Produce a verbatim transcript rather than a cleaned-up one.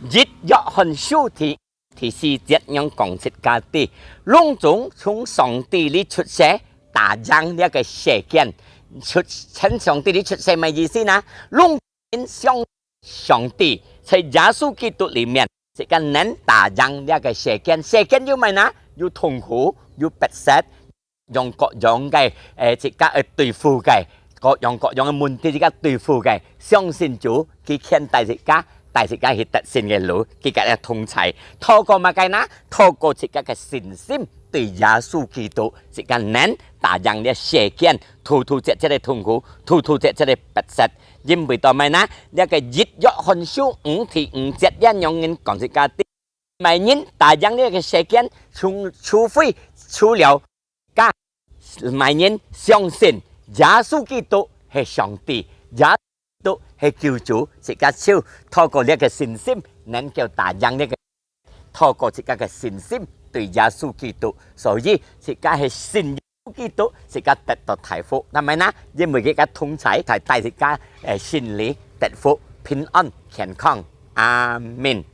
一約翰書第第四節樣講自家知，攏總從上帝裡出世，打贏這个世間。出從上帝裡出世麼意思呢？攏總相上帝，在耶穌基督裡面，自家能打贏這个世間。世間有麼呢？有痛苦，有逼迫， 樣各樣个，誒，自家愛對付个，各樣各樣个問題自家對付个，相信主，佢牽帶自家，帶自家去得勝个路，佢佮自家同在。透過麼个呢？透過自家个信心，對耶穌基督，自家能打贏這世間，突突切切个痛苦，突突切切个逼迫。因為到麼个呢？這个一約翰書五第五節，恁樣人講自家知，麼人打贏這个世間，除除非除了 該麼人相信耶穌基督係上帝，耶穌基督係救主，自家就透過這个信心，能夠打贏這个，透過自家个信心對耶穌基督，所以自家係信耶穌基督，自家得到大福。那麼呢，因為佢个同在，帶帶自家，誒，心裡得福、平安、健康。阿們。